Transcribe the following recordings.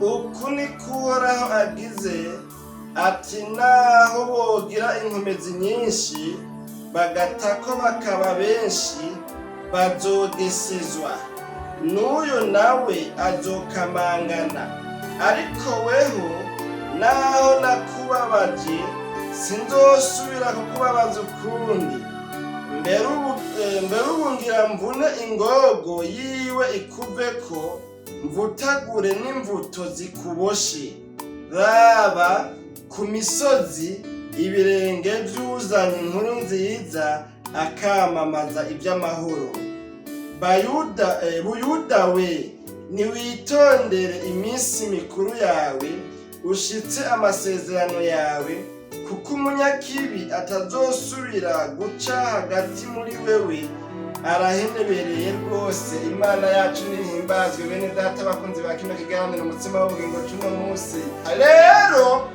Uku niko Uhoraho agize ati: "Naho bogira inkomezi nyinshi, bagatako bakaba benshi, bazogesezwa, n'uyu nawe azokamangana. Ariko weho, naho nakubabaje, sinzosubira kukubabaza ukundi. Mbere ubu ngira mvune ingogo yiwe ikuveko, mvutagure n'imvuto zikuboshe. Raba ku misozi ibirenge vy'uzanye inkuru nziza, akamamaza ivy'amahoro! Bayuda, Buyuda we, niwitondere iminsi mikuru yawe, ushitse amasezerano yawe, kuko umunyakibi atazosubira guca hagati muri wewe." Arahenebereye rwose. Imana yacu nihimbazwe. Bene data bakunzi ba kino kiganiro Umutsima w'Ubugingo c'uno munsi, rero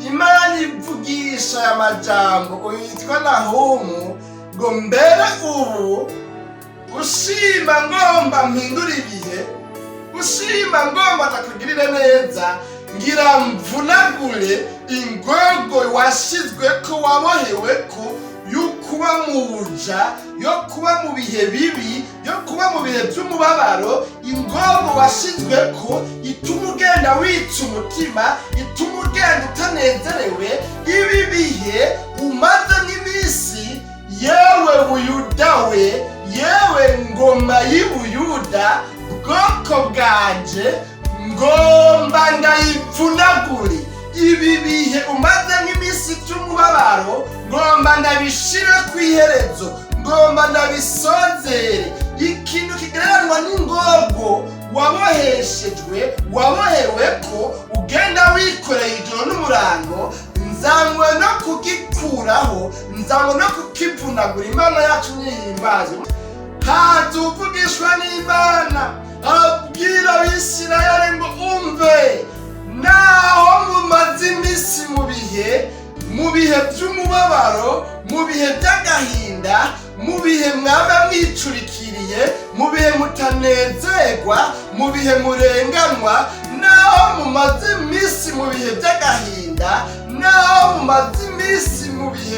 Imana ivugisha aya majambo uyu yitwa Nahumu ngo: "Mbere ubu ushima ngomba mpindura ibihe, ushima ngomba ndakugirire neza, ngira mvunagure ingogo washizwe ko, wabohewe ko, yo kuba mu buja, yo kuba mu bihe bibi, yo kuba mu bihe by'umubabaro, ingogo washizwe ko ituma ugenda witsa umutima, ituma ugenda utanezerewe. Ibi bihe umaze nk'iminsi, yewe Buyuda we, yewe ngoma y'Ibuyuda, bwoko bwanje, ngomba ndayivunagure. Ibi bihe umaze nk'iminsi by'umubabaro, ngomba ndabishire ku iherezo, ngomba ndabisozere. Ikintu kigereranywa n'ingogo waboheshejwe, wabohewe ko, ugenda wikoreye ijoro n'umurango, nzanywe no kugikuraho, nzanywe no kukivunagura." Imana yacu nihimbazwe. Haza uvugishwa n'Imana, abwira Abisirayeli ngo: "Umve, naho mumaze iminsi mu bihe by'umubabaro, mu bihe by'agahinda, mu bihe mwaba mwicurikiriye, mu bihe mutanezerwa, mu bihe murenganwa, naho mumaze iminsi mu bihe by'agahinda, naho mumaze iminsi mu bihe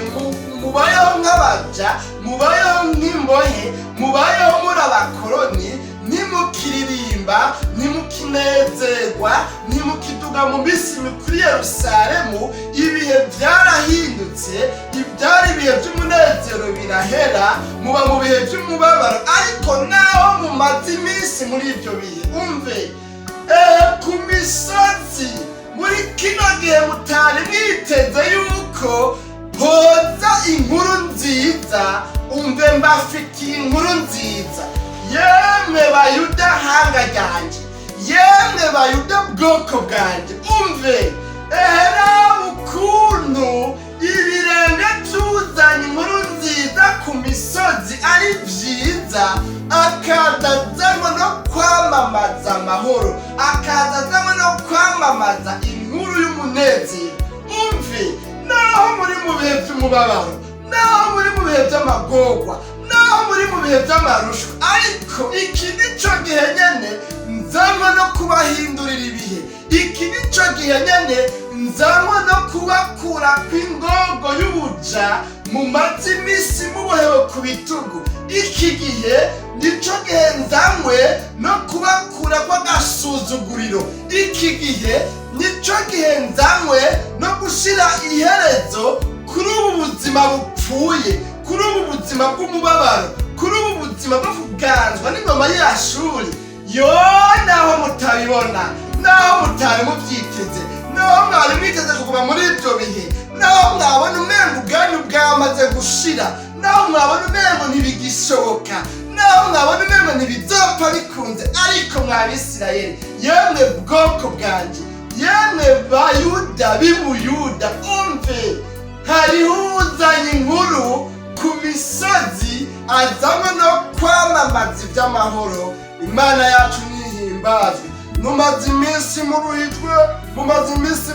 mubayeho nk'abaja, mubayeho nk'imbohe, mubayeho muri abakoroni, ntimukiririmba, ntimukinezerwa, ntimukiduga mu minsi mikuru i Yerusalemu, ibihe byarahindutse, ibyari ibihe by'umunezero birahera, muba mu bihe by'umubabaro. Ariko naho mumaze iminsi muri ibyo bihe, umve, ku misozi muri kino gihe mutari mwiteze yuko hoza inkuru nziza, umve, mbafitiye inkuru nziza. Yemwe Bayuda hanga ryanje, yemwe Bayuda bwoko bwanje, umve, ehera ukuntu ibirenge byuzanye inkuru nziza ku misozi ari byiza, akaza azanywe no kwamamaza amahoro, akaza azanywe no kwamamaza inkuru y'umunezero. Umve, naho muri mu bihe by'umubabaro, naho muri mu bihe by'amagorwa, naho muri mu bihe by'amarushwa, ariko iki nico gihe nyene nzanywe no kubahindurira ibihe. Iki nico gihe nyene nzanywe no kubakura kw'ingogo y'ubuja mumaze iminsi mubohewe ku bitugu. Iki gihe nico gihe nzanywe no kubakura kw'agasuzuguriro. Iki gihe nico gihe nzanywe no gushira iherezo kuri ubu buzima bupfuye, kuri ubu buzima bw'umubabaro, kuri ubu buzima bwo kuganzwa n'ingoma y'Ashuri. Yo, naho mutabibona, naho mutari mubyiteze, naho mwari mwiteze kuguma muri ibyo bihe, naho mwabona umengo ubwanyu bwamaze gushira, naho mwabona umengo ntibigishoboka, naho mwabona umengo ntibizopfa bikunze, ariko mwa Bisirayeli, yemwe bwoko bwanje, yemwe Bayuda b'Ibuyuda, umve, hariho uzanye inkuru ku misozi, azanywe no kwamamaza iby'amahoro." Imana yacu nihimbazwe. Mumaze iminsi muruhijwe, mumaze iminsi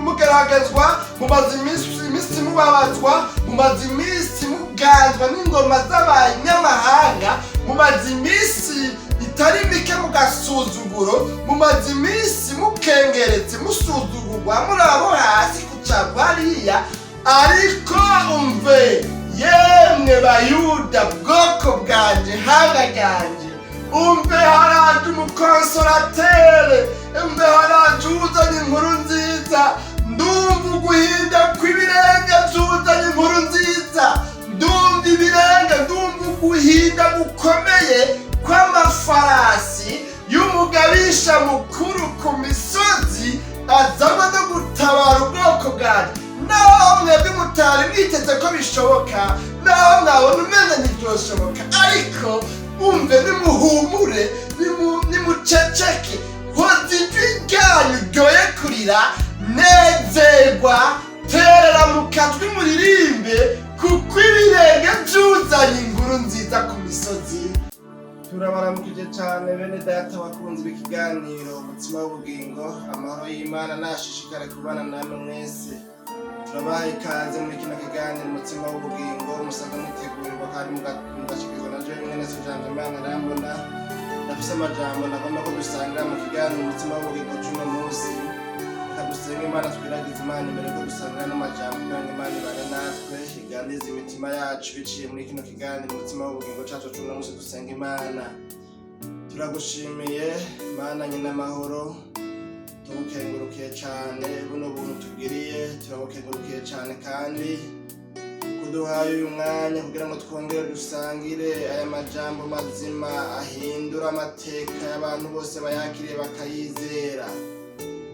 mugeragezwa, mumaze iminsi mubabazwa, mumaze iminsi muganzwa n'ingoma z'abanyamahanga, mumaze iminsi. itari mike mu gasuzuguro, mumaze iminsi mukengeretse, musuzugurwa, muri abo hasi kucagwa hariya. Ariko umve, yemwe Bayuda, bwoko bwanje, hanga ryanje, umve, haraje umu consolateur. Umve, haraje uzanye inkuru nziza. Ndumva uguhinda kw'ibirenge vyuzanye inkuru nziza. Ndumva ibirenge, ndumva uguhinda gukomeye kw'amafarasi y'umugabisha mukuru ku misozi, azanwa no gutabara ubwoko bwanjye. Naho mwebwe mutari mwiteze ko bishoboka, naho mwabona umeze ntibyoshoboka, ariko umve, nimuhumure, nimuceceke, hoza ijwi ryanyu ryoye kurira, nezerwa, terera mu katwi muririmbe, kuko ibirenge byuzanye inkuru nziza ku misozi. Turabaramukije cyane, bene data bakunzi b'ikiganiro Umutsima w'Ubugingo. Amahoro y'Imana nashishikare kubana namwe mwese. Turabaha ikaze muri kino kiganiro Umutsima w'Ubugingo musanzwe mutegurirwa kandi mugashikirizwa na jewe mwene so Jambo Imana irambona. Ndafise amajambo nagomba ko dusangira mu kiganiro Umutsima w'Ubugingo c'uno munsi. Reka dusenge Imana, twiragize Imana imbere ko dusangira n'amajambo, kugira ngo Imana ibane natwe, iganirize imitima yacu biciye muri kino kiganiro Umutsima w'Ubugingo cacu c'uno munsi. Dusenga Imana. Turagushimiye, Mana nyina amahoro, tugukengurukiye cane buno buntu tugiriye. Turagukengurukiye cane kandi kuduhaye uyu mwanya kugira ngo twongere dusangire aya majambo mazima ahindura amateka y'abantu bose bayakiriye bakayizera.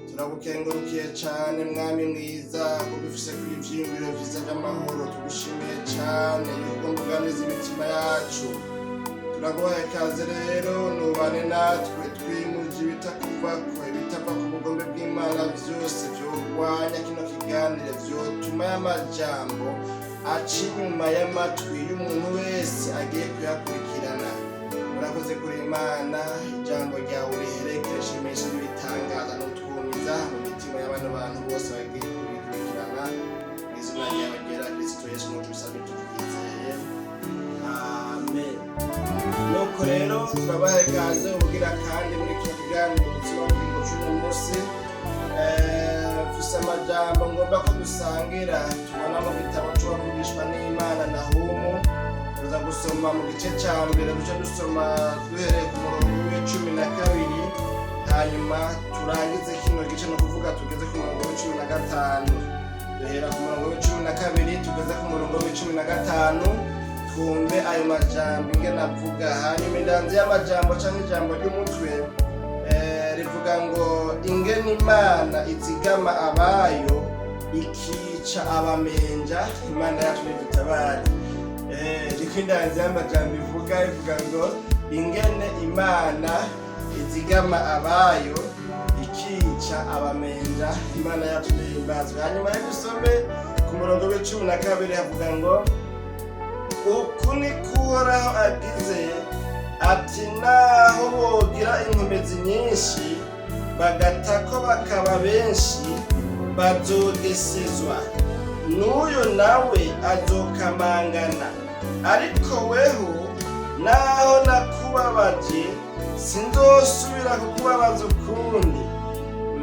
Turagukengurukiye cane, Mwami mwiza, kudufise kuri ivyiyumviro vyiza vy'amahoro. Tugushimiye cane yuko muganiza imitima yacu. Turaguhaye ikaze rero, nubane natwe. Twimuje ibitakuvako, ibitava ku bugombe bw'Imana vyose vyorwanya kino kiganiro, vyotuma y'amajambo aca inyuma y'amatwi y'umuntu wese agiye kuyakurikirana. Murakoze kuri Imana. Ijambo ryawe riherekeje imisha n'ibitangaza n'utwumiza mu mitima y'abano bantu bose bagiye kubikurikirana. Mu izina ryawe ryera, Kristo Yesu, tubisabye tubyizeye, amen. Nuko rero turabaha ikaze ubugira kandi muri kino kiganiro Umutsima w'Ubugingo c'uno munsi. Mfise amajambo ngomba ko dusangira, tubona mu gitabo c'uwavugishwa n'Imana Nahumu. Tuza gusoma mu gice ca mbere, duce dusoma duhereye ku murongo w'12, hanyuma turangize kino gice, ni ukuvuga tugeze ku murongo w'15. Duhera ku murongo w'12 tugeze ku murongo w'15, twumve ayo majambo ingene avuga. Hanyuma indanzi y'amajambo canke ijambo ry'umutwe rivuga ngo: "Ingene Imana izigama abayo, ikica abamenja." Imana yacu nidutabare. Niko indanzi y'amajambo ivuga ngo: "Ingene Imana izigama abayo, ikica abamenja." Imana yacu nihimbazwe. Hanyuma rero dusome ku murongo w'12, havuga ngo: "Uku niko Uhoraho agize ati: naho bogira inkomezi nyinshi, bagatako bakaba benshi, bazogesezwa, n'uyu nawe azokamangana. Ariko weho, naho nakubabaje, sinzosubira kukubabaza ukundi.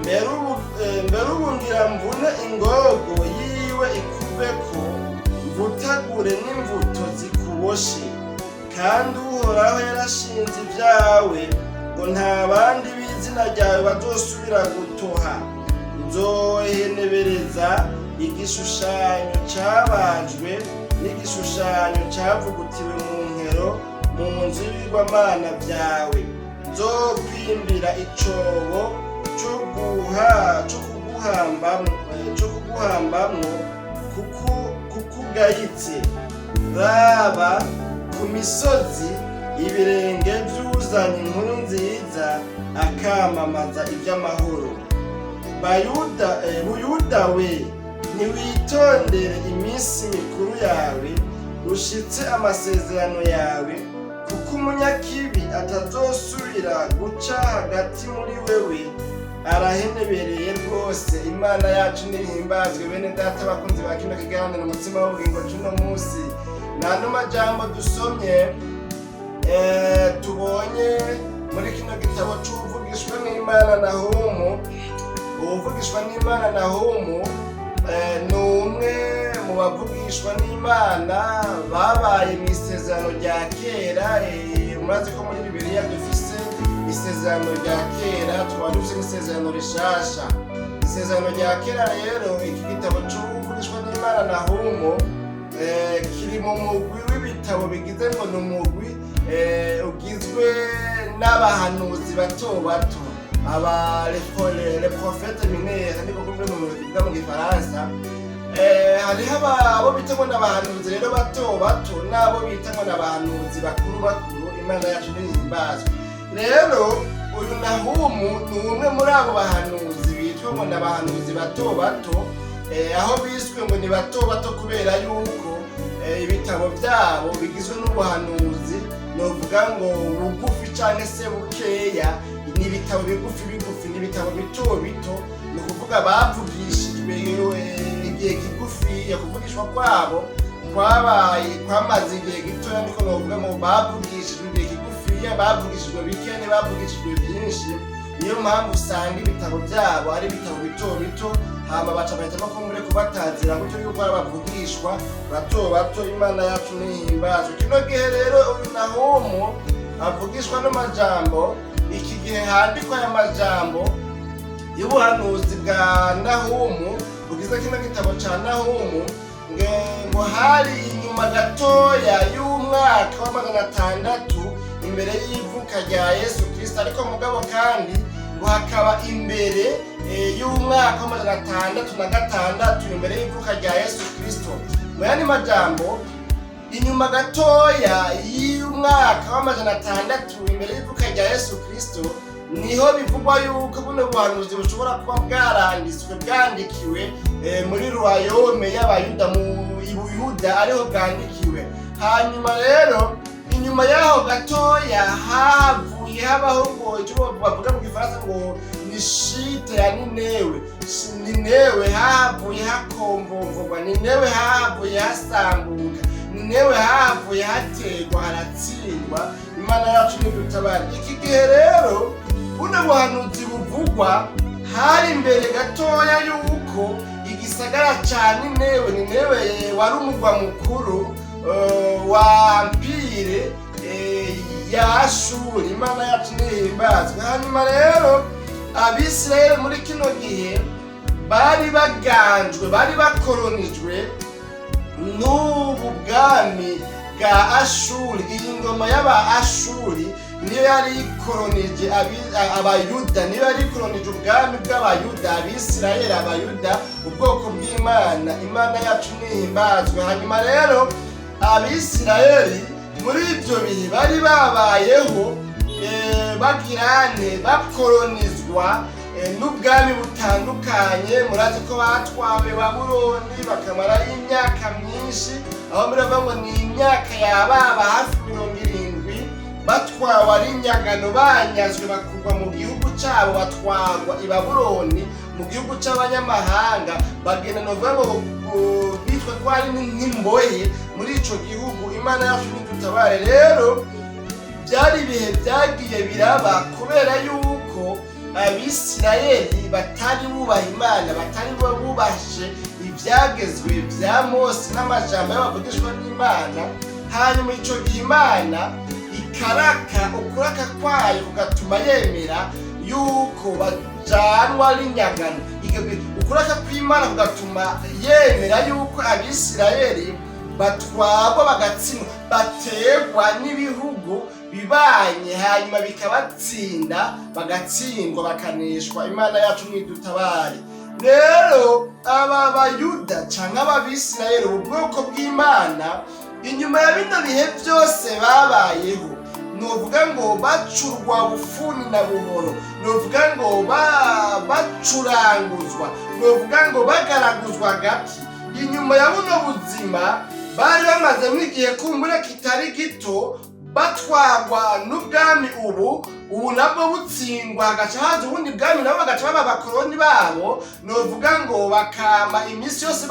Mbere ubu ngira mvune ingogo yiwe ikuveko, mvutagure n'imvuto zikuboshe. Kandi Uhoraho yarashinze ibyawe ngo nta bandi b'izina ryawe bazosubira gutoha. Nzohenebereza igishushanyo cabajwe n'igishushanyo cavugutiwe mu nkero mu nzu y'ibigwamana vyawe. Nzokwimbira icobo co kuguhambamwo kukugayitse. Raba ku misozi ibirenge vy'uzanye inkuru nziza, akamamaza ivy'amahoro! Bayuda, Buyuda we, ntiwitondere iminsi mikuru yawe, ushitse amasezerano yawe, kuko umunyakibi atazosubira guca hagati muri wewe." Arahenebereye rwose. Imana yacu nihimbazwe. Bene data bakunzi ba kino kiganiro Umutsima w'Ubugingo c'uno munsi, nta majambo dusomye tubonye. Muri kino gitabo c'uwuvugishwa n'Imana Nahumu. Uwuvugishwa n'Imana Nahumu ni umwe mu bavugishwa n'Imana babaye mu Isezerano rya Kera. Murazi ko muri Bibiliya dufise Isezerano rya Kera, tukaba dufise n'Isezerano Rishasha. Isezerano rya Kera rero, iki gitabo c'uwuvugishwa n'Imana Nahumu kiri mu mugwi w'ibitabo bigize ngo ni umugwi ugizwe n'abahanuzi bato bato, aba les prophètes mineurs, niko kumwe mu bivuga mu Gifaransa. Hariho abo bita ngo n'abahanuzi rero bato bato n'abo bita ngo n'abahanuzi bakuru bakuru. Imana yacu ntihimbazwe. Rero uyu Nahumu ni umwe muri abo bahanuzi bitwa ngo n'abahanuzi bato bato, aho biswe ngo ni bato bato kubera yuko ibitabo byabo bigizwe n'ubuhanuzi novuga ngo bugufi canke se bukeya. Ni ibitabo bigufi bigufi, ni ibitabo bito bito. Ni ukuvuga bavugishijwe igihe kigufi, kuvugishwa kwabo kwabaye kwamaze igihe gitoya. Niko novuga ngo bavugishijwe igihe kigufiya, bavugishijwe bike, ntibavugishijwe byinshi. Niyo mpamvu usanga ibitabo byabo ari ibitabo bito bito. Hama baca bahitamo ko muri kubatazira gutyo yuko ari abavugishwa bato bato. Imana yacu nihimbazwe. Kino gihe rero uyu Nahumu avugishwa n'amajambo, iki gihe handikwa aya majambo y'ubuhanuzi bwa Nahumu bugize kino gitabo ca Nahumu, ngo hari inyuma gatoya y'umwaka wa 600 imbere y'ivuka rya Yesu Kristo, ariko mugabo kandi ngo hakaba imbere y'umwaka wa 606 imbere y'ivuka rya Yesu Kristo. Mu yandi majambo, inyuma gatoya y'umwaka wa 600 imbere y'ivuka rya Yesu Kristo niho bivugwa yuko buno buhanuzi bushobora kuba bwaranditswe, bwandikiwe muri royaume y'Abayuda, mu Buyuda ariho bwandikiwe. Hanyuma rero inyuma yaho gatoya havuye habaho ngo icyo bavuga mu Gifaransa ngo ni chute ya Ninewe. Ninewe havuye hakomvomvogwa, Ninewe havuye hasambuka, Ninewe havuye hategwa haratsindwa. Imana yacu nidutabare. Iki gihe rero buno buhanuzi buvugwa hari imbere gatoya y'uko igisagara ca Ninewe, Ninewe wari umugwa mukuru wa empire ya Ashuri. Imana yacu nihimbazwe. Hanyuma rero Abisirayeli muri kino gihe bari baganjwe, bari bakoronijwe n'ubu bwami bwa Ashuri. Iyi ngoma y'aba Ashuri niyo yari ikoronije Abayuda, niyo yari ikoronije ubwami bw'Abayuda, Abisirayeli, Abayuda, ubwoko bw'Imana. Imana yacu nihimbazwe. Hanyuma rero Abisirayeli muri ibyo bihe bari babayeho bagirane bakoronizwa n'ubwami butandukanye. Murazi ko batwawe Babuloni bakamarayo imyaka myinshi, aho muravuga ngo ni imyaka yababa hafi 70 batwawe ari inyagano, banyazwe bakurwa mu gihugu cyabo, batwarwa i Babuloni mu gihugu cy'abanyamahanga, bagenda novuga ngo bitwa ko ari nk'imbohe muri ico gihugu. Imana yacu nidutabare. Rero byari ibihe byagiye biraba kubera yuko Abisirayeli batari bubaha Imana, batari bubashe ibyagezwe bya Mose n'amajambo y'abavugishwa n'Imana. Hanyuma ico gihe Imana ikaraka, ukuraka kwayo kugatuma yemera yuko bajanwa n'inyagano. Ukuraka kw'Imana kugatuma yemera yuko Abisirayeli batwagwa, bagatsindwa, bategwa n'ibihugu bibanye, hanyuma bikabatsinda, bagatsindwa, bakaneshwa. Imana yacu nidutabare. Rero aba Bayuda canke Ababisirayeli, ubu bwoko bw'Imana, inyuma ya bino bihe byose babayeho, nuvuga ngo bacurwa bufuni na buhoro, nuvuga ngo bacuranguzwa, nuvuga ngo bagaraguzwa gati, inyuma ya buno buzima bari bamazemo igihe kumbura kitari gito batwagwa n'ubwami ubu, ubu nabwo butsindwa, hagaca haza ubundi bwami, nabo bagaca baba abakoroni babo. Novuga ngo bakama iminsi yose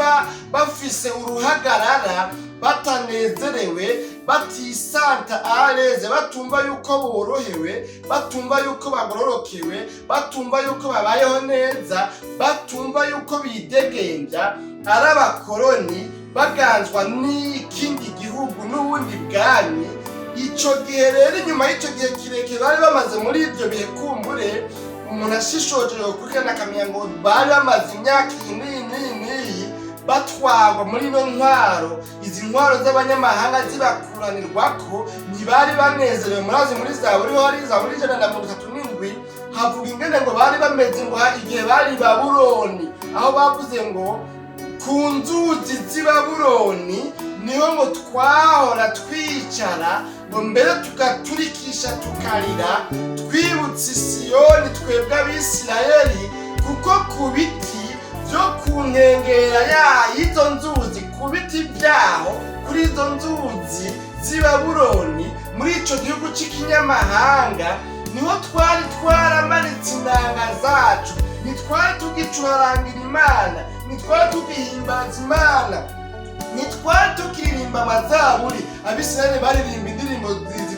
bafise uruhagarara, batanezerewe. Batisanta à l'aise, batumva yuko borohewe, batumva yuko bagororokewe, batumva yuko babayeho neza, batumva yuko bidegembya, ari abakoroni baganzwa n'ikindi gihugu n'ubundi bwami. Ico gihe rero, inyuma y'ico gihe kirekire bari bamaze muri ivyo bihe, kumbure umuntu ashishoje yokurikirana akamenya ngo bari bamaze imyaka iyi n'iyi n'iyi n'iyi batwarwa muri ino ntwaro, izi ntwaro z'abanyamahanga zibakuranirwako, ntibari banezerewe. Murazi muri Zaburi ho hari Zaburi 137, havuga ingene ngo bari bameze, ngo igihe bari i Babuloni, aho bavuze ngo ku nzuzi z'i Babuloni niho ngo twahora twicara, ngo mbere tugaturikisha tukarira twibutse Isiyoni, twebwe Abisirayeli, kuko ku biti byo ku nkengera y'izo nzuzi, ku biti byaho kuri izo nzuzi z'i Babuloni, muri ico gihugu c'ikinyamahanga, niho twari twaramanitse inanga zacu. Ntitwari tugicurarangira Imana, ntitwari tugihimbaza Imana, ntitwari tukiririmba amazaburi. Abisirayeli baririmba indirimbo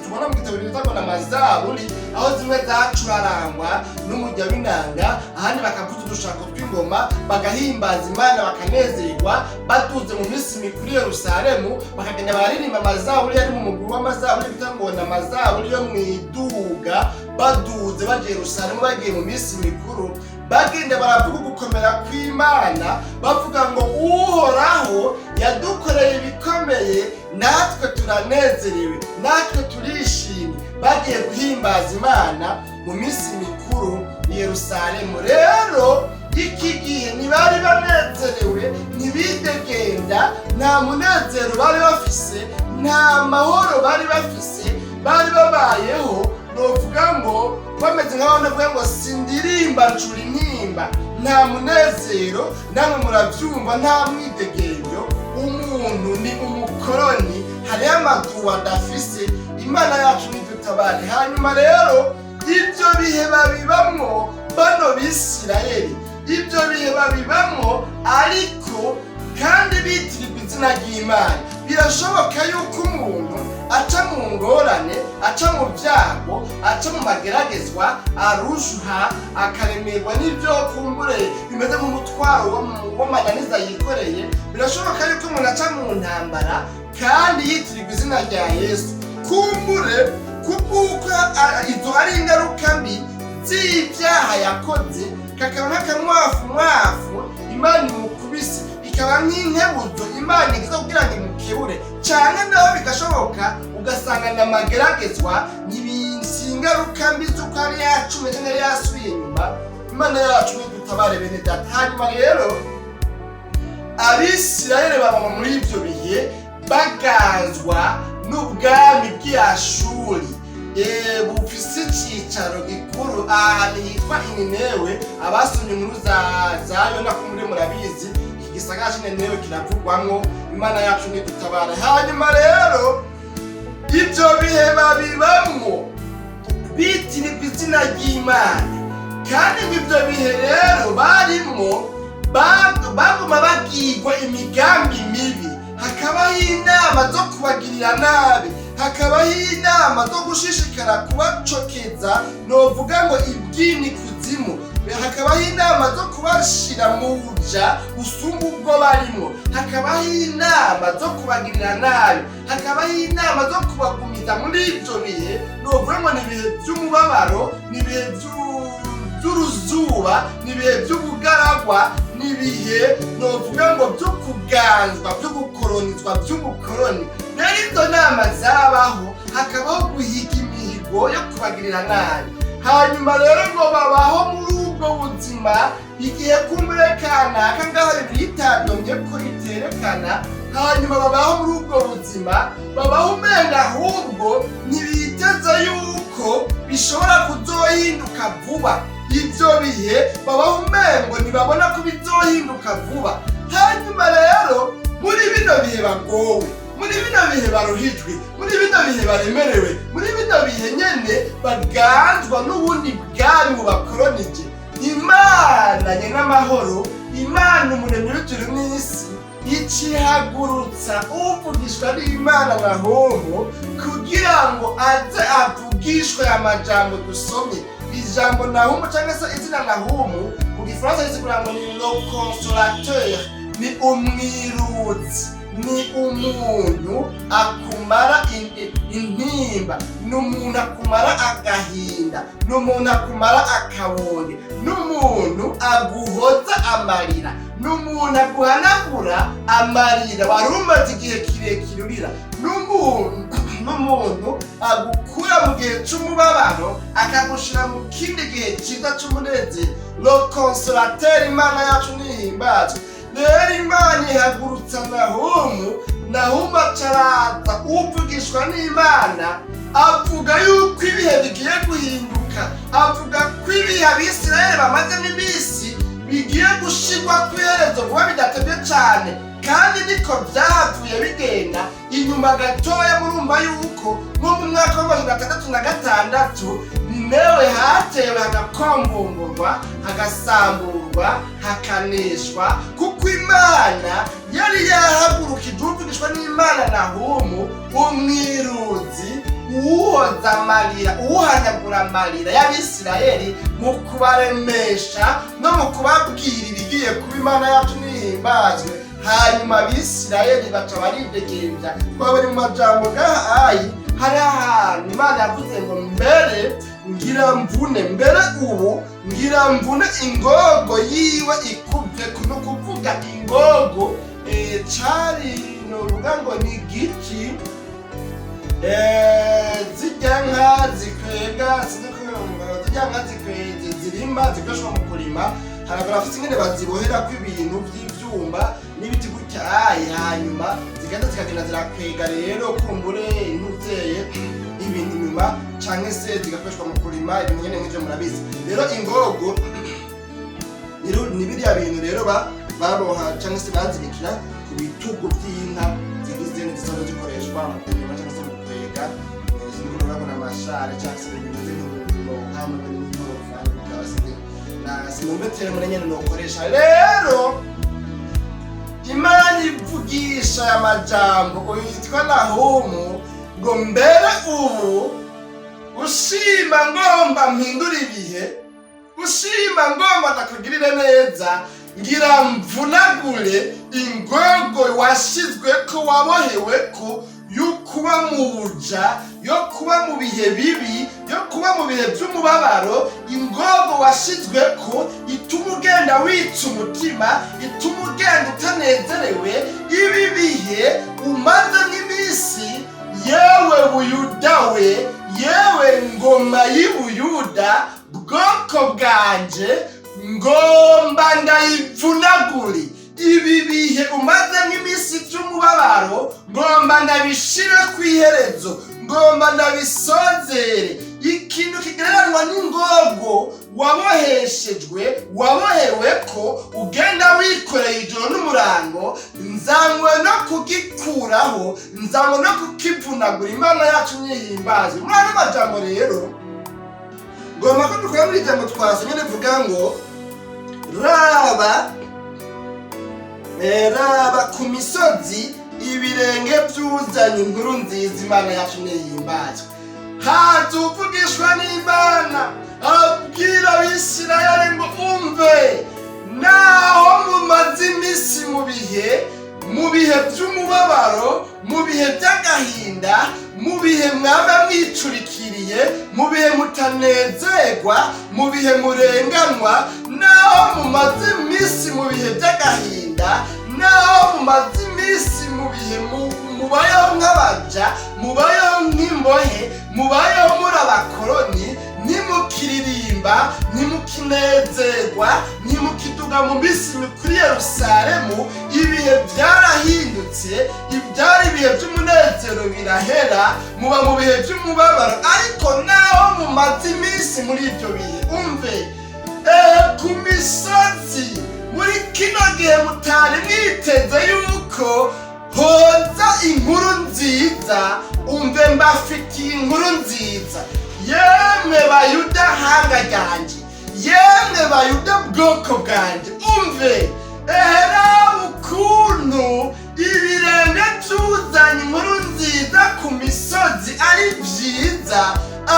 tubona mu gitabo bita ngo ni amazaburi, aho zimwe zacurarangwa n'umurya w'inanga, ahandi bakavuza udushako tw'ingoma, bagahimbaza Imana, bakanezerwa. Baduze mu minsi mikuru i Yerusalemu, bakagenda bararirimba amazaburi yari mu mugwi w'amazaburi bita ngo ni amazaburi yo mu iduga. Baduze bagiye Yerusalemu, bagiye mu minsi mikuru, bagenda baravuga ugukomera kw'Imana, bavuga ngo Uhoraho yadukoreye ibikomeye, natwe turanezerewe, natwe turishimye. Bagiye guhimbaza Imana mu minsi mikuru i Yerusalemu. Rero iki gihe ntibari banezerewe, ntibidegenda, nta munezero bari bafise, nta mahoro bari bafise. Bari babayeho, novuga ngo bameze nk'aho navuga ngo sindirimba ncura intimba. Nta munezero, namwe murabyumva, nta mwidegemvyo. Umuntu ni umukoroni, hariho amaduwa adafise. Imana yacu nidutabare. Hanyuma rero ibyo bihe babibamwo bano Bisirayeli, ibyo bihe babibamwo ariko kandi bitirirwa izina ry'Imana. Birashoboka yuko umuntu aca mu ngorane, aca mu byago, aca mu mageragezwa, arusha akaremerwa n'ibyo kumbure bimeze nk'umutwaro w'amananiza yikoreye. Birashoboka yuko umuntu aca mu ntambara kandi yitirirwa izina rya Yesu. Kumbure kubw'uko izo ari ingaruka mbi z'ibyaha yakoze, kakaba nk'akamwafu mwafu Imana imukubise, ikaba nk'inkebuzo Imana igize kugira ngo imukebure. Cyane naho bigashoboka ugasanga ni amageragezwa, si ingaruka mbi z'uko ari yacume cyangwa yari yasubiye inyuma. Imana yacu nidutabare, bene data. Hanyuma rero Abisirayeli baba muri ibyo bihe baganzwa n'ubwami bw'Iyashuri, bufise icicaro gikuru ahantu hitwa Ininewe. Abasomye inkuru za Yona ko muri murabizi, iki gisagara c'Ininewe kiravugwamwo. Imana yacu nidutabare. Hanyuma rero ibyo bihe babibamwo bitirirwa izina ry'Imana, kandi ngo ibyo bihe rero barimwo baguma bagirwa imigambi mibi, hakabaho inama zo kubagirira nabi, hakabaho inama zo gushishikara kubacokeza, novuga ngo ibwini kuzimu, hakabaho inama zo kubashira mu buja usumba ubwo barimo, hakabaho inama zo kubagirira nabi, hakabaho inama zo kubagumiza muri ibyo bihe, novuga ngo ni ibihe by'umubabaro, ni ibihe by'uruzuba, ni ibihe by'ubugaragwa, ni ibihe novuga ngo byo kuganzwa, byo gukoronizwa, by'ubukoroni. Rero izo nama zabaho, hakabaho guhiga imihigo yo kubagirira nabi. Hanyuma rero ngo babaho muri ubwo buzima igihe kumbure kanaka ngaho Bibiliya itadomye ko iterekana. Hanyuma babaho muri ubwo buzima, babaho umenga ahubwo ntibiteze yuko bishobora kuzohinduka vuba. Ibyo bihe babaho umengo ntibabona ko bizohinduka vuba. Hanyuma rero muri bino bihe bagowe, muri bino bihe baruhijwe, muri bino bihe baremerewe, muri bino bihe nyene baganzwa n'ubundi bwami bubakoronije, Imana nyen'amahoro. Imana umuremyi w'ijuru n'isi icihagurutsa uvugishwa n'Imana Nahumu kugira ngo aze avugishwe amajambo dusomye. Ijambo Nahumu cyangwa se izina Nahumu mu Gifaransa risigura ngo ni le consolateur, ni umwiruzi, ni umuntu akumara intimba, ni umuntu akumara agahinda, ni umuntu akumara akabonye, ni umuntu aguhoza amarira, ni umuntu aguhanagura amarira wari umaze igihe kirekire urira, ni umuntu agukura mu gihe c'umubabaro akagushira mu kindi gihe cyiza c'umunezero, le consolateur. Imana yacu nihimbazwe. Rero Imana ihagurutsa Nahumu. Nahumu acaraza, uvugishwa n'Imana, avuga yuko ibihe bigiye guhinduka, avuga ko ibihe Abisirayeli bamazemo iminsi bigiye gushirwa ku iherezo vuba bidatebye cane. Kandi niko byahavuye bigenda. Inyuma gatoya murumva yuko nko mu mwaka wa 606 Ninewe hatewe, hagakombomborwa, hagasamburwa, hakaneshwa, kuko Imana yari yahagurukije uvugishwa n'Imana Nahumu, umwiruzi, uwoza amarira, uwuhanagura amarira y'Abisirayeli mu kubaremesha no mu kubabwira ibigiye kuba. Imana yacu nihimbazwe. Hanyuma Abisirayeli baca baridegembya. Twabonye mu majambo gahayi hari ahantu Imana yavuze ngo: "Mbere ngira mvune, mbere ubu ngira mvune ingogo yiwe ikubye." Ni ukuvuga ingogo cari novuga ngo ni igiti zirya nka zikwega, sinzi ko zirya nka zikwega zirima, zikoreshwa mu kurima. Hari abafite ingene baziboherako ibintu vy'ivyuma n'ibiti gutyaye, hanyuma zigenda zikagenda zirakwega. Rero kumbure intuzeye ibintu inyuma canke se zigakoreshwa mu kurima, ibintu nyene nk'ivyo murabizi. Rero ingogo ni biriya bintu rero baboha canke se bazibikira ku bitugu vy'inka zigize zisanzwe zikoreshwa mu kurima canke se mu kwega. Sinzi ko urabona amashare canke se ibintu bimeze nk'umurongo n'ingorofani, bikaba sinzi na sinumve terme nyene nokoresha. Rero Imana ivugisha aya majambo uyu yitwa Nahumu ngo: "Mbere ubu ushima ngomba mpindura ibihe, ushima ngomba ndakugirire neza, ngira mvunagure ingogo washizwe ko, wabohewe ko, yo kuba mu buja, yo kuba mu bihe bibi, yo kuba mu bihe by'umubabaro, ingogo washizwe ko ituma ugenda witsa umutima, ituma ugenda utanezerewe ibi bihe umazemo iminsi. Yewe Buyuda we, yewe ngoma y'Ibuyuda, bwoko bwanje, ngomba ndayivunagure. Ibi bihe umazemo iminsi by'umubabaro ngomba ndabishire ku iherezo, ngomba ndabisozere. Ikintu kigereranywa n'ingogo waboheshejwe, wabohewe ko ugenda wikoreye ijoro n'umurango, nzanywe no kugikuraho, nzanywe no kukivunagura." Imana yacu nyihimbazwe. Muri ano majambo rero ngomba ko dukora muri ijambo twasomye rivuga ngo: "Raba, raba ku misozi ibirenge by'uzanye inkuru nziza." Imana yacu nihimbazwe. Haza uvugishwa n'Imana abwira Abisirayeli ngo: "Umve, naho mumaze iminsi mu bihe by'umubabaro, mu bihe by'agahinda, mu bihe mwaba mwicurikiriye, mu bihe mutanezerwa, mu bihe murenganwa, naho mumaze iminsi mu bihe by'agahinda, naho mumaze iminsi mu bihe mubayeho nk'abaja, mubayeho nk'imbohe, mubayeho muri abakoroni, ntimukiririmba, ntimukinezerwa, ntimukiduga mu minsi mikuru i Yerusalemu, ibihe byarahindutse, ibyari ibihe by'umunezero birahera, muba mu bihe by'umubabaro. Ariko naho mumaze iminsi muri ibyo bihe, umve, ku misozi muri kino gihe mutari mwiteze yuko hoza inkuru nziza, umve, mbafitiye inkuru nziza. Yemwe Bayuda hanga ryanje, yemwe Bayuda bwoko bwanje, umve." Ehera ukuntu ibirenge byuzanye inkuru nziza ku misozi ari byiza,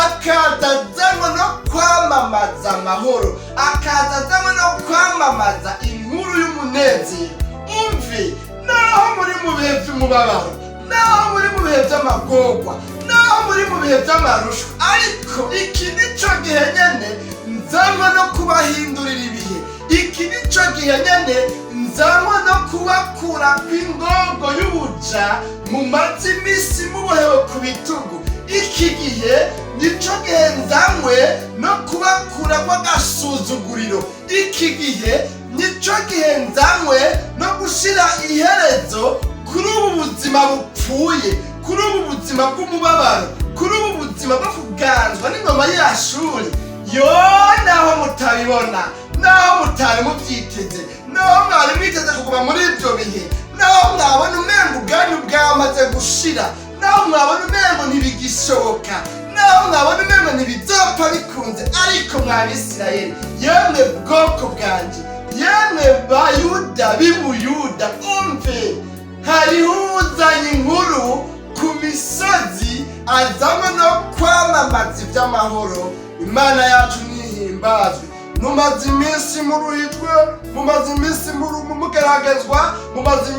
akaza azanywe no kwamamaza amahoro, akaza azanywe no kwamamaza inkuru y'umunezero. Umve, naho muri mu bihe by'umubabaro, naho muri mu bihe by'amagorwa, naho muri mu bihe by'amarushwa, ariko iki nico gihe nyene nzanywe no kubahindurira ibihe. Iki nico gihe nyene nzanywe no kubakura kw'ingogo y'ubuja mumaze iminsi mubohewe ku bitugu. Iki gihe nico gihe nzanywe no kubakura kw'agasuzuguriro. Iki gihe nico gihe nzanywe no gushira iherezo kuri ubu buzima bupfuye, kuri ubu buzima bw'umubabaro, kuri ubu buzima bwo kuganzwa n'ingoma y'Ashuri. Yo, naho mutabibona, naho mutari mubyiteze, naho mwari mwiteze kuguma muri ibyo bihe, naho mwabona umengo ubwanyu bwamaze gushira, naho mwabona umengo ntibigishoboka, naho mwabona umengo ntibizopfa bikunze, ariko mwa Bisirayeli, yemwe bwoko bwanje, yemwe Bayuda b'Ibuyuda, umve, hariho uzanye inkuru ku misozi, azanywe no kwamamaza iby'amahoro. Imana yacu nihimbazwe. Mumaze iminsi muruhijwe, mumaze iminsi mugeragezwa, mumaze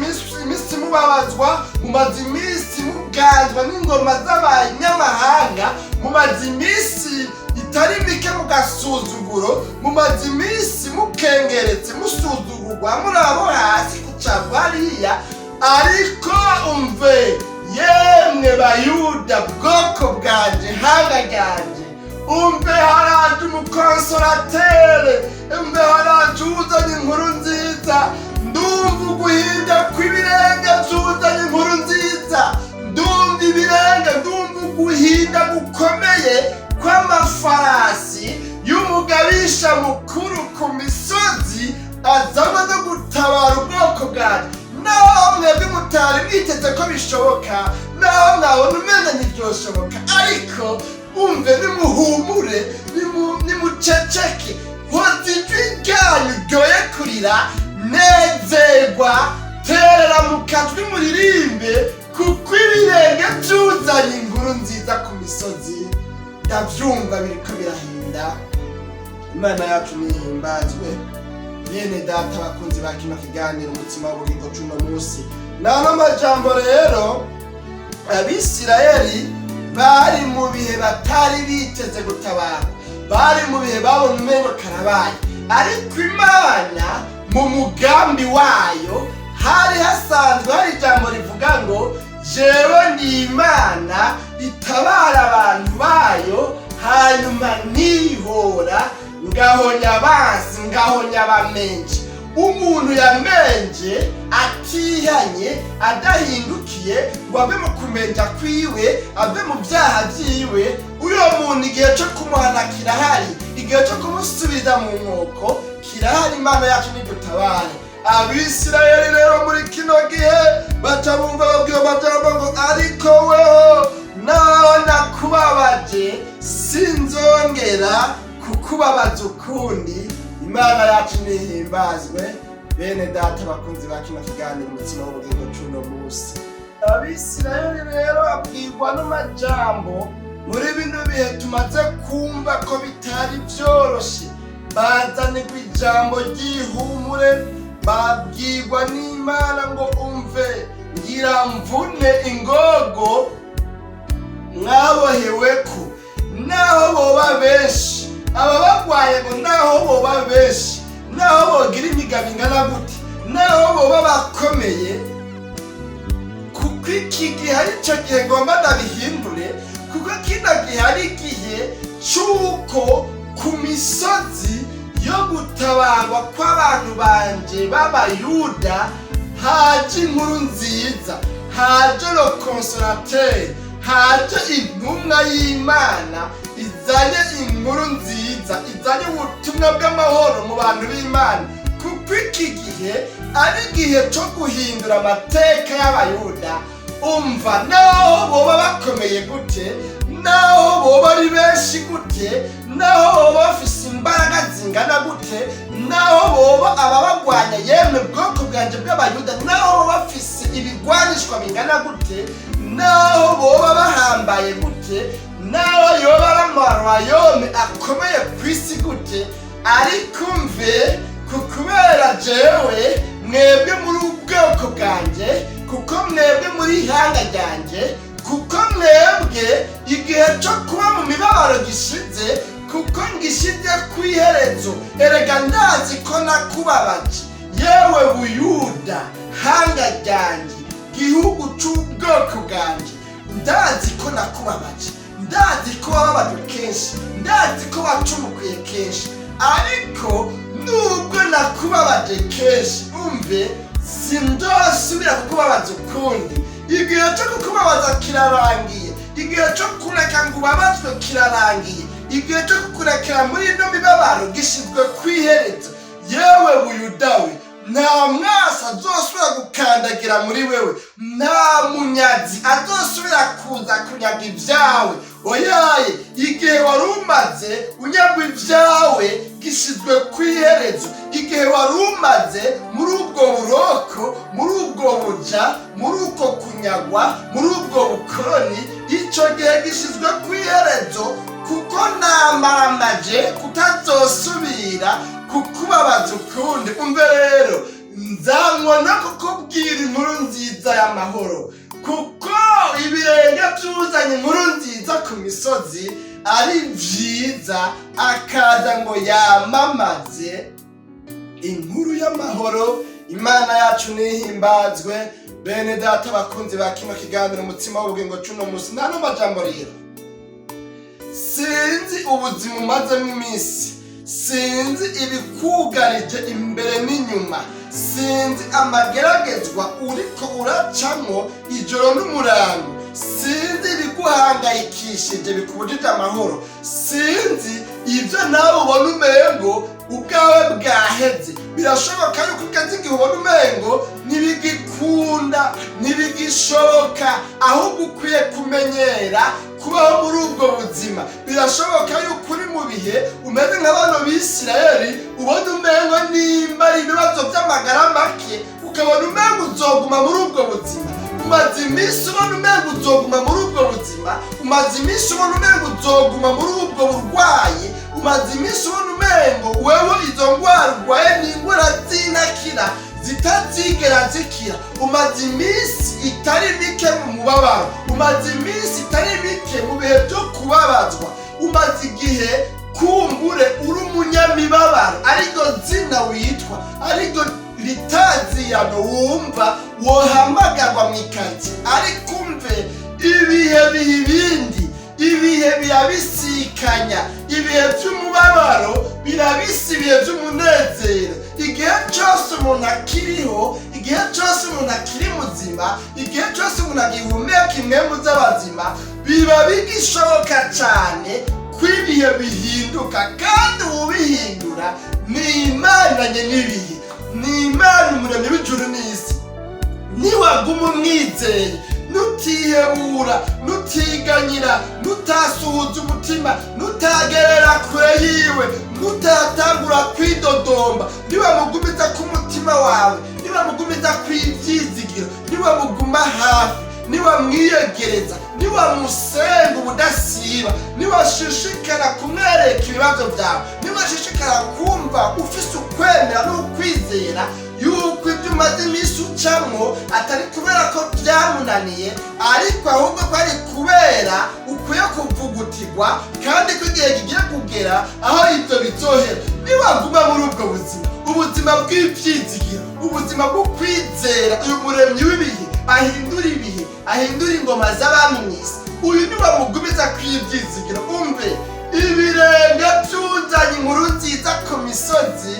iminsi mubabazwa, mumaze iminsi muganzwa n'ingoma z'abanyamahanga, mumaze iminsi itari mike mu gasuzuguro, mumaze iminsi mukengeretse, musuzugurwa, muri abo hasi kucagwa hariya. Ariko umve, yemwe Bayuda, bwoko bwanje, hanga ryanje, umve, haraje umukonsolatere, umve, haraje uzanye inkuru nziza. Ndumva uguhinda kw'ibirenge byuzanye inkuru nziza. Ndumva ibirenge, ndumva uguhinda gukomeye kw'amafarasi y'umugabisha mukuru ku misozi, azanywe no gutabara ubwoko bwanjye. Naho mwebwe mutari mwiteze ko bishoboka, naho mwabona umenya ntibyoshoboka, ariko umve, nimuhumure, nimuceceke, hoza ijwi ryanyu ryoye kurira, nezerwa, terera mu kajwi muririmbe, kuko ibirenge byuzanye inkuru nziza ku misozi ndabyumva biriko birahinda. Imana yacu nihimbazwe. Bene data bakunzi ba kino kiganiro Umutsima w'Ubugingo c'uno munsi, nano majambo rero, Abisirayeli bari mu bihe batari biteze gutabara, bari mu bihe babona umengo karabaye, ariko Imana mu mugambi wayo hari hasanzwe hari ijambo rivuga ngo: "Jewe ndi Imana itabara abantu bayo, hanyuma nihora ngahonya abansi, ngahonya abamenje." Umuntu yamenje atihanye, adahindukiye ngo ave mu kumenja kwiwe, ave mu byaha byiwe, uyo muntu igihe cyo kumuhana kirahari, igihe cyo kumusubiza mu nkoko kirahari. Imana yacu nidutabare. Abisirayeli rero muri kino gihe baca bumva babwiye amajambo ngo: "Ariko weho, naho nakubabaje, sinzongera kukubabaza ukundi." Imana yacu nihimbazwe. Bene data bakunzi ba kino kiganiro Umutsima w'Ubugingo c'uno munsi, Abisirayeli rero babwirwa n'amajambo muri bino bihe tumaze kumva ko bitari vyoroshe. Bazanirwa ijambo ry'ihumure, babwirwa n'Imana ngo: "Umve, ngira mvune ingogo mwaboheweko, naho boba benshi aba bagwaye, ngo naho boba benshi, naho bogira imigabo ingana gute, naho boba bakomeye, kuko iki gihe ari cyo gihe ngomba ndabihindure, kuko kino gihe ari igihe c'uko ku misozi yo gutabarwa kw'abantu banje b'Abayuda haje inkuru nziza, haje le consolateur, haje intumwa y'Imana izanye inkuru nziza, izanye ubutumwa bw'amahoro mu bantu b'Imana, kuko iki gihe ari igihe cyo guhindura amateka y'Abayuda." Umva, naho boba bakomeye gute, naho boba ari benshi gute, naho boba bafise imbaraga zingana gute, naho boba ababagwanya, yemwe bwoko Bwanje bw'Abayuda, naho boba bafise ibigwanishwa bingana gute, naho boba bahambaye gute, naho yoba ari amaroyaume akomeye ku isi gute, ariko mve ku kubera jewe mwebwe muri ubwoko bwanjye, kuko mwebwe muri ihanga ryanjye, kuko mwebwe igihe cyo kuba mu mibabaro gishize, kuko ngishize ku iherezo. Erega ndazi ko nakubabaje, yewe Buyuda, hanga ryanjye, gihugu cy'ubwoko bwanjye. Ndazi ko nakubabaje, ndazi ko wababajwe kenshi, ndazi ko wacumukuye kenshi, ariko nubwo nakubabaje kenshi, umve, sindosubira kukubabaza ukundi. Igihe cyo kukubabaza kirarangiye, igihe cyo kureka ngo ubabazwe kirarangiye, igihe cyo kukurekera muri ino mibabaro gishyizwe ku iherezo. Yewe Buyudawe, nta mwasi azosubira gukandagira muri wewe, nta munyazi azosubira kuza kunyaga ibyawe. Oyaye, igihe wari umaze unyagwa ibyawe gishyizwe ku iherezo. Igihe wari umaze muri ubwo buroko, muri ubwo buja, muri uko kunyagwa, muri ubwo bukoroni, icyo gihe gishyizwe ku iherezo, kuko namaramaje kutazosubira kukubabaza ukundi. Umve rero, nzanywa no kukubwira inkuru nziza y'amahoro, kuko ibirenge byuzanye inkuru nziza ku misozi ari byiza, akaza ngo yamamaze inkuru y'amahoro. Imana yacu nihimbazwe. Bene data, bakunzi ba kino kiganiro Umutsima w'Ubugingo cuno munsi, nta majambo rero, sinzi ubuzima umazemo iminsi, sinzi ibikugarije imbere n'inyuma, sinzi amageragezwa uriko uracamwo ijoro n'umurango, sinzi ibiguhangayikishije bikubujije amahoro, sinzi ibyo nawe ubona umengo ubwawe bwaheze. Birashoboka yuko ugeze igihe ubona umengo ntibigikunda, ntibigishoboka, ahubwo ukwiye kumenyera kubaho muri ubwo buzima. Birashoboka yuko uri mu bihe umeze nka bano Bisirayeli, ubona umengo nimba ari ibibazo by'amagara make, ukabona umengo uzoguma muri ubwo buzima. Umaze iminsi ubona umengo uzoguma muri ubwo buzima, umaze iminsi ubona umengo uzoguma muri ubwo burwayi, umaze iminsi ubona umengo wewe izo ndwara urwaye ni indwara z'intakira, zitazigera zikira. Umaze iminsi itari mike mu mubabaro, umaze iminsi itari mike mu bihe byo kubabazwa, umaze igihe kumbure uri umunyamibabaro, ariryo zina witwa, ariryo ritaziyano wumva wohamagarwa mu ikaritsiye. Ariko umve, ibihe biha ibindi, ibihe birabisikanya, ibihe by'umubabaro birabisa ibihe by'umunezero. Igihe cyose umuntu akiriho, igihe cyose umuntu akiri muzima, igihe cyose umuntu agihumeka impwemu z'abazima, biba bigishoboka cyane ko ibihe bihinduka, kandi uwubihindura ni Imana n'ibihe, ni Imana Umuremyi w'ijuru n'isi. Niwaguma umwizeye, nutihebura, nutiganyira, nutasuhuza umutima, nutagerera kure yiwe, nutatangura kwidodomba, niwamugumiza ku mutima wawe, niwamugumiza kw'ibyizigiro, niwamuguma hafi, niwamwiyegereza, niwamusenga ubudasiba, niwashishikara kumwereka ibibazo byawe, niwashishikara kumva ufise ukwemera n'ukwizera yuko ibyo umaze iminsi ucamwo atari kubera ko byamunaniye, ariko ahubwo ko ari kubera ukwiye kuvugutirwa, kandi ko igihe kigiye kugera aho ibyo bizohera, niwaguma muri ubwo buzima, ubuzima bw'ibyizigiro, ubuzima bwo kwizera uyu Muremyi w'ibihe, ahindura ibihe, ahindura ingoma z'abami mu isi, uyu niwamugumiza kw'ibyizigiro, umve, ibirenge byuzanye inkuru nziza ku misozi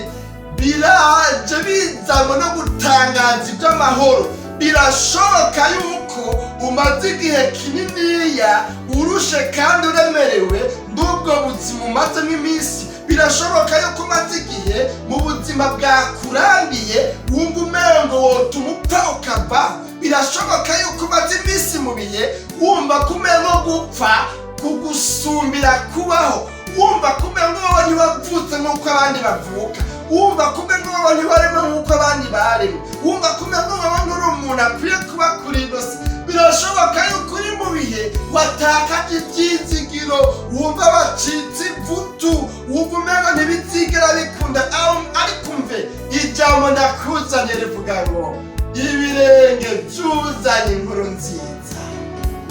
biraje bizanwa no gutangaza iby'amahoro. Birashoboka yuko umaze igihe kininiya urushe kandi uremerewe n'ubwo buzima umazemo iminsi. Birashoboka yuko umaze igihe mu buzima bwakurambiye, wumva umengo wotuma upfa ukavaho. Birashoboka yuko umaze iminsi mu bihe wumva ko umengo gupfa kugusumbira kubaho. Wumva kumengo wowe ntiwavutse nk'uko abandi bavuka, wumva kumengo wowe ntiwaremwe nk'uko abandi baremwe, wumva kumengo wowe nturi umuntu akwiye kuba kuri ino si. Birashoboka yuko uri mu bihe watakaje ibyizigiro, wumva wacitse ivutu, wumva umengo ntibizigera bikunda. Ariko umve ijambo ndakuzaniye rivuga ngo ibirenge byuzanye inkuru nziza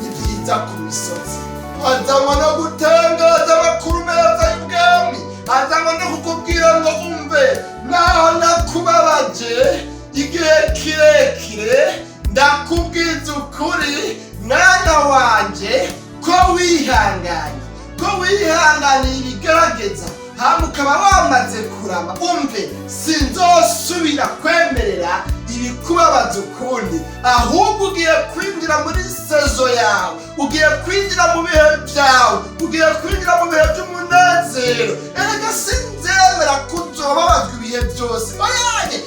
ni byiza ku misozi. Azanywa no gutangaza amakuru meza y'ubwami, azanywa no kukubwira ngo umve, naho nakubabaje igihe kirekire, ndakubwiza ukuri mwana wanje ko wihanganye, ko wihanganiye ibigerageza, hama ukaba wamaze kurama. Umve, sinzosubira kwemerera ibikubabaza ukundi, ahubwo ugiye kwinjira muri saison yawe, ugiye kwinjira mu bihe byawe, ugiye kwinjira mu bihe by'umunezero. Erega sinzemera ko uzobabazwa ibihe byose. Oyaye,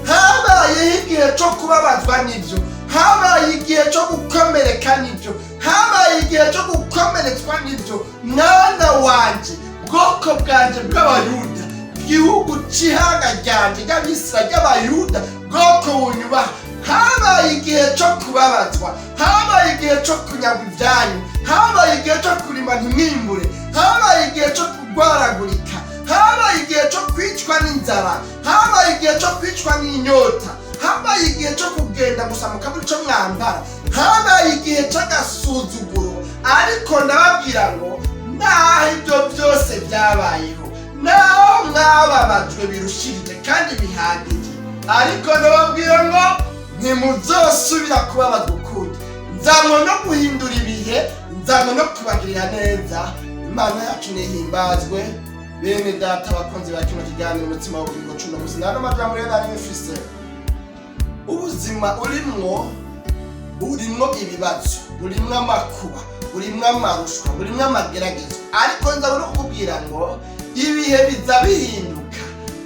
habayeho igihe cyo kubabazwa n'ibyo, habaye igihe cyo gukomereka n'ibyo, habaye igihe cyo gukomeretswa n'ibyo. Mwana wanje, bwoko bwanje bw'Abayuda, gihugu c'ihanga ryanje ry'Abisira ry'Abayuda, bwoko bunyubaha, habaye igihe cyo kubabazwa, habaye igihe cyo kunyagwa ibyanyu, habaye igihe cyo kurima ntimwimbure, habaye igihe cyo kurwaragurika, habaye igihe cyo kwicwa n'inzara, habaye igihe cyo kwicwa n'inyota, habaye igihe cyo kugenda gusa mukabura ico mwambara, habaye igihe c'agasuzuguro. Ariko ndababwira ngo naho ibyo byose byabayeho, naho mwababajwe birushirije kandi bihagije, ariko ndababwira ngo ntimuzosubira kubabazwa ukundi. Nzanywe no guhindura ibihe, nzanywe no kubagirira neza. Imana yacu nihimbazwe. Bene data, abakunzi ba kino kiganiro Umutsima w'Ubugingo cuno musi, nta majambo rero nari mfise. Ubuzima urimwo burimwo ibibazo, burimwo amakuba, burimwo amarushwa, burimwo amageragezo, ariko nza no kukubwira ngo ibihe biza bihinduka,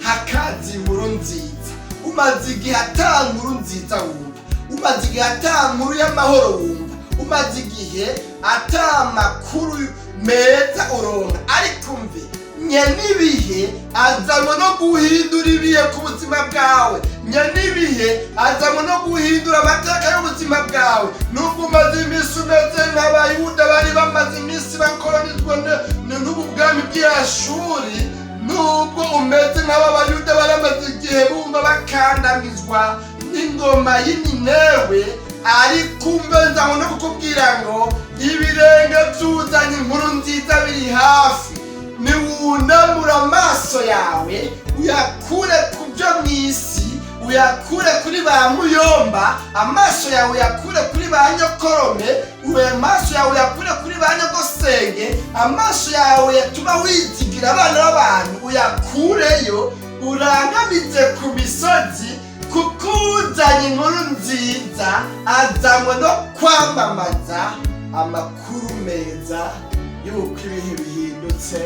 hakaza inkuru nziza. Umaze igihe ata nkuru nziza wumva, umaze igihe ata nkuru y'amahoro wumva, umaze igihe ata makuru meza uronka, ariko umve, nyenibihe azanywe no guhindura ibihe ku buzima bwawe. Nyenibihe azanywe no guhindura amateka y'ubuzima bwawe. Nubwo umaze iminsi umeze nk'Abayuda bari bamaze iminsi bakoronijwe n'ubu bwami bw'Ashuri, nubwo umeze nk'aba Bayuda bari bamaze igihe bumva bakandamizwa n'ingoma y'Ininewe, ariko umve, nzanywe no kukubwira ngo ibirenge byuzanye inkuru nziza biri hafi. Niwunamura amaso yawe, uyakure ku byo mu isi, uyakure kuri ba muyomba, amaso yawe uyakure kuri ba nyokorome, amaso yawe uyakure kuri ba nyogosenge, amaso yawe yatuma wizigira abana b'abantu uyakureyo, urangamize ku misozi, kuko uzanye inkuru nziza azanywe no kwamamaza amakuru meza yuko ibihe bihindutse,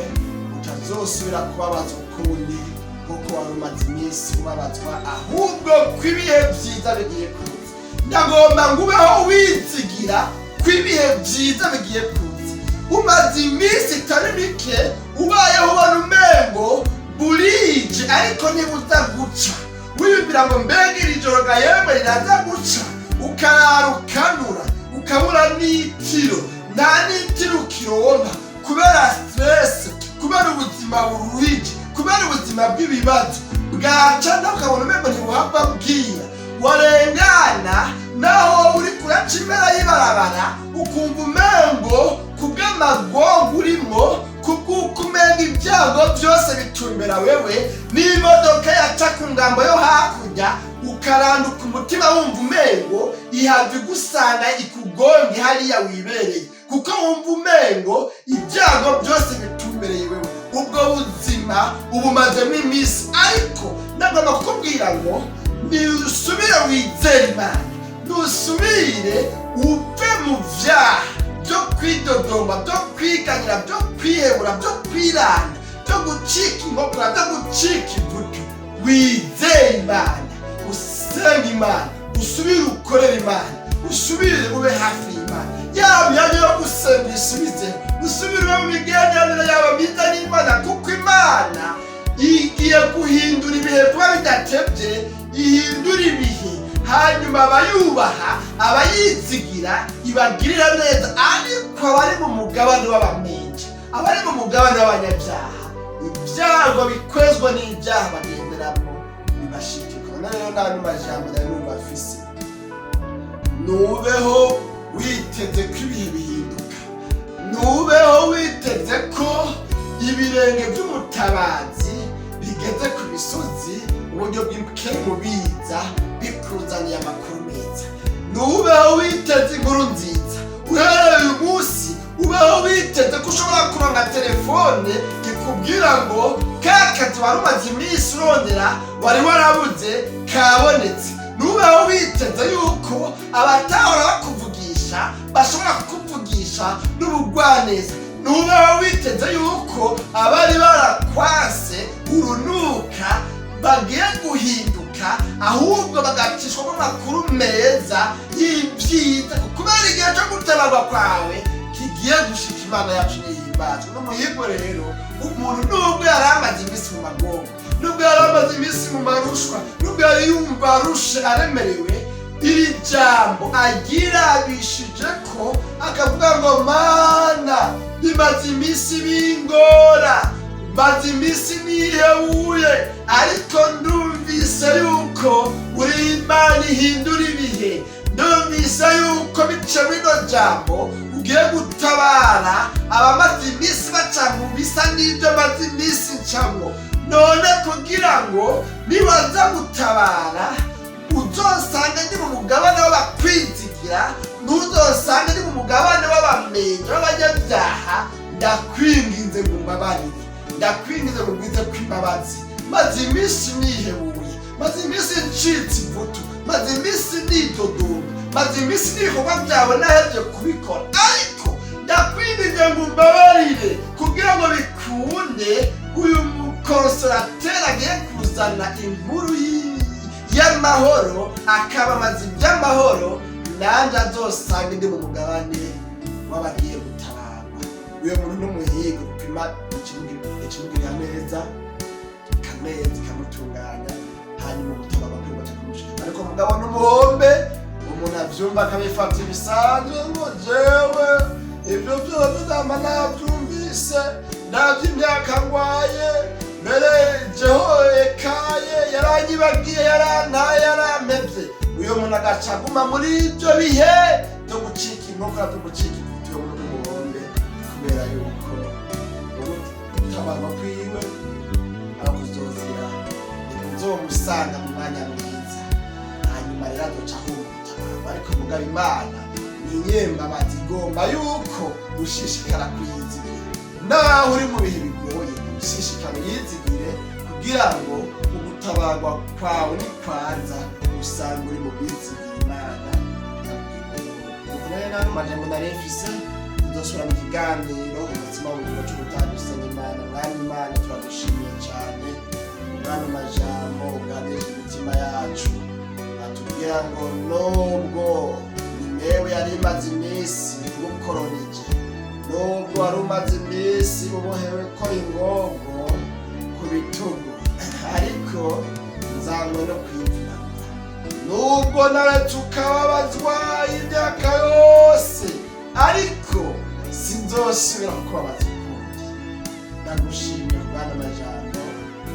utazosubira kubabazwa ukundi nkuko wari umaze iminsi ubabazwa, ahubwo ko ibihe byiza bigiye kuza. Ndagomba ngo ubeho wizigira ko ibihe byiza bigiye kuza. Umaze iminsi itari mike ubayeho ubona umengo burije, ariko ntibuza guca, wiyumvira ngo mbega iri joro ga yemwe riraza guca, ukarara ukanura, ukabura n'itiro, nta n'itiro ukironka kubera stress, kubera ubuzima buruhije, kubera ubuzima bw'ibibazo. Bwaca nawe ukabona umengo ntibuhava bwira, warengana naho uri kuraca impera y'ibarabara, ukumva umengo kubw'amagogo urimwo, kubw'uko umenga ibyago byose bitumbera wewe, n'imodoka yaca ku ngambo yo hakurya ukaranduka umutima, wumva umengo ihava igusanga ikugonge hariya wibereye, kuko wumva umengo ibyago byose bitumbereye wewe. Ubwo buzima ubumazemo iminsi, ariko ndagomba kukubwira ngo nusubire wizere Imana, nusubire uve mu vyaha byo kwidodomba, byo kwiganyira, byo kwihebura, byo kwiranda, byo gucika inkokora, byo gucika ivutu. Wizere Imana, usenge Imana, usubire ukorere Imana, usubire ube hafi y'Imana, ya myanya yo gusenga isubize. Usubire ube mu migenderanire yawe myiza n'Imana, kuko Imana igiye guhindura ibihe vuba bidatebye, ihindura ibihe, hanyuma abayubaha, abayizigira, ibagirira neza. Ariko abari mu mugabane w'abamenje, abari mu mugabane w'abanyabyaha, ibyago bikwezwa n'ibyaha bagenderamo bibashikika. None rero n'andi majambo nari numva afise: nubeho witeze ko ibihe bihinduka, nubeho witeze ko ibirenge by'umutabazi bigeze ku misozi, uburyo bw'ikemu biza bikuzaniye amakuru meza. Nubeho witeze inkuru nziza. Uhereye uyu munsi, ubeho witeze ko ushobora kuronka telefone ikubwira ngo ka kazi wari umaze iminsi urondera, wari warabuze, kabonetse. Nubeho witeze yuko abatahora bakuvugisha bashobora kukuvugisha n'ubugwaneza. Nubeho witeze yuko abari barakwase urunuka bagiye guhinduka, ahubwo bagacishwamo amakuru meza y'ibyiza, kubera igihe cyo gutabarwa kwawe kigiye gushika. Imana yacu nihimbazwe. N'umuhigo rero, umuntu nubwo yari amaze iminsi mu magogo, nubwo yari amaze iminsi mu marushwa, nubwo yari yumva arushe, aremerewe, iri jambo agirabishije ko akavuga ngo: "Mana, bimaze iminsi bingora, maze iminsi nihebuye, ariko ndumvise yuko uri Imana ihindura ibihe. Ndumvise yuko bice bino jambo ugiye gutabara abamaze iminsi baca mu bisa n'ibyo maze iminsi ncamwo. None kugira ngo nibaza gutabara uzosanga ndi mu mugabane w'abakwizigira, ntuzosanga ndi mu mugabane w'abamenyi w'abanyabyaha. Ndakwinginze ngo umbabarire, ndakwinginze ngo ngwize kw'imbabazi. Maze iminsi nihebuye, maze iminsi ncitse ivutu, maze iminsi nidodoma, maze iminsi n'ibikorwa byawe nahevye kubikora, ariko ndakwinginze ngo umbabarire, kugira ngo bikunde uyu mukonsolateur agiye kuzana inkuru y'amahoro, akabamaza iby'amahoro, nanjye azosanga ndi mu mugabane w'abagiye gutabarwa." Uyo muntu n'umuhigo gupima ikimugirira neza, ikameza, ikamutunganya, hanyuma gutabarwa kwe gaca kumushika. Ariko mugabo n'umuhombe, umuntu avyumva akabifata ibisanzwe, ngo: "Jewe ivyo vyose ndama navyumvise, ndavye imyaka ngwaye, mbere jeho ekaye yaranyibagiye, yarantaye, yarampevye." Uyo muntu agaca aguma muri ivyo bihe vyo gucika inkokora, vyo gucika ivutu. Uyo muntu n'umuhombe, kubera yuko ugutabarwa kwiwe aho kuzozira ntikuzomusanga mu mwanya mwiza, hanyuma rero azoca ahunga gutabarwa. Ariko mugabo Imana ni inyembabazi, igomba yuko ushishikara kuyizigira naho uri mu bihe bigoye. Ushishikara uyizigire kugira ngo ugutabarwa kwawe nikwaza usanga uri mu bizigira Imana. Rero nano majambo nari mfise. Tuzosubira mu kiganiro umutsima w'ubugingo c'ubutanga. Usenga Imana. Mwami Imana, turagushimiye cane ubwana majambo uganirije imitima yacu, atubwira ngo nubwo Ninewe yari imaze iminsi igukoronije, nubwo wari umaze iminsi ubohewe ko ingogo ku bitugu, ariko nzanywe no kwivunagura. Nubwo naretse ukababazwa imyaka yose, ariko sinzosubira kukubabaza ukundi. Ndagushimiye kubana amajambo,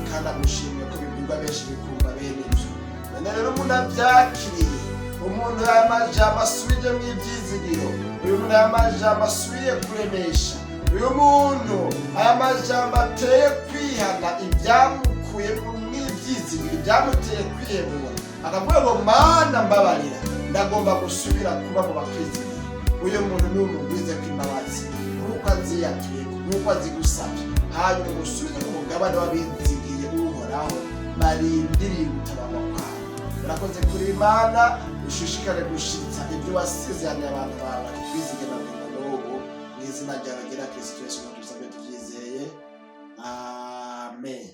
kandi ndagushimiye ko bibwirwa benshi bikumva bene ibyo. None rero umuntu abyakiriye, umuntu aya majambo asubijemo ibyizigiro, uyu muntu aya majambo asubiye kuremesha, uyu muntu aya majambo ateye kwihana ibyamukuye mw'ibyizigiro, ibyamuteye kwihebura, akavuga ngo: "Mana mbabarira, ndagomba gusubira kuba mu bakwizigira," uyu muntu ni umugwize kw'imbabazi nk'uko aziyatuye, nk'uko azigusabye, hanyuma umusubize mu mugabane w'abizigiye Uhoraho, barindiriye gutabarwa kwawe. Urakoze kuri Imana, ushishikare gushitsa ibyo wasezeraniye abantu bawe bakwizigira na n'ubu. Mu izina ryawe ryera Kristo Yesu tubisabye tubyizeye, amen.